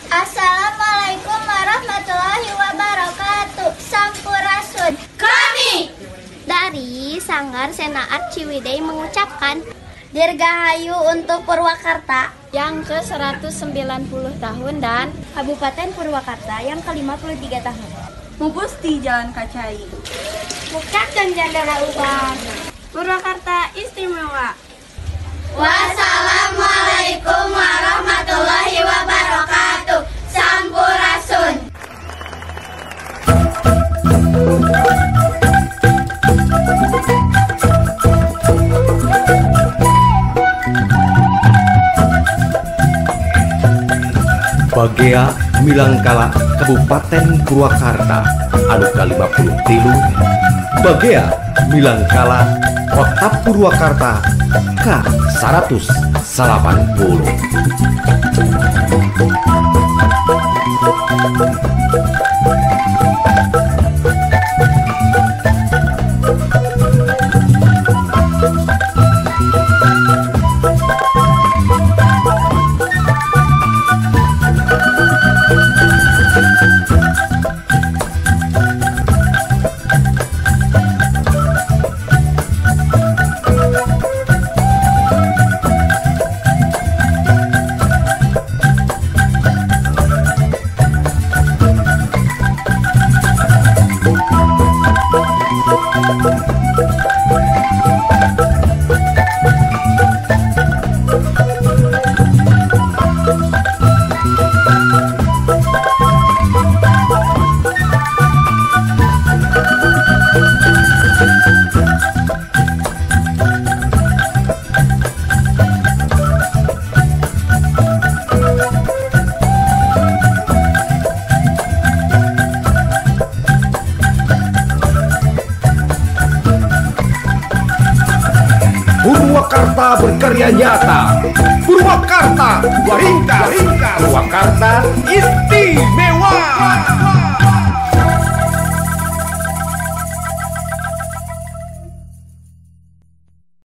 Assalamualaikum warahmatullahi wabarakatuh. Sampurasun. Kami dari Sanggar Senaat Ciwidey mengucapkan Dirgahayu untuk Purwakarta yang ke-190 tahun dan Kabupaten Purwakarta yang ke-53 tahun. Mupusti Jalan Kacai. Mukakan Jandara Uban. Purwakarta istimewa. Wassalamualaikum warahmatullahi wabarakatuh. Sampurasun. Bagea Milangkala Kabupaten Purwakarta anu ka-53, Bagea Milangkala Kota Purwakarta ka-180. Purwakarta berkarya nyata. Purwakarta ringkas. Purwakarta istimewa.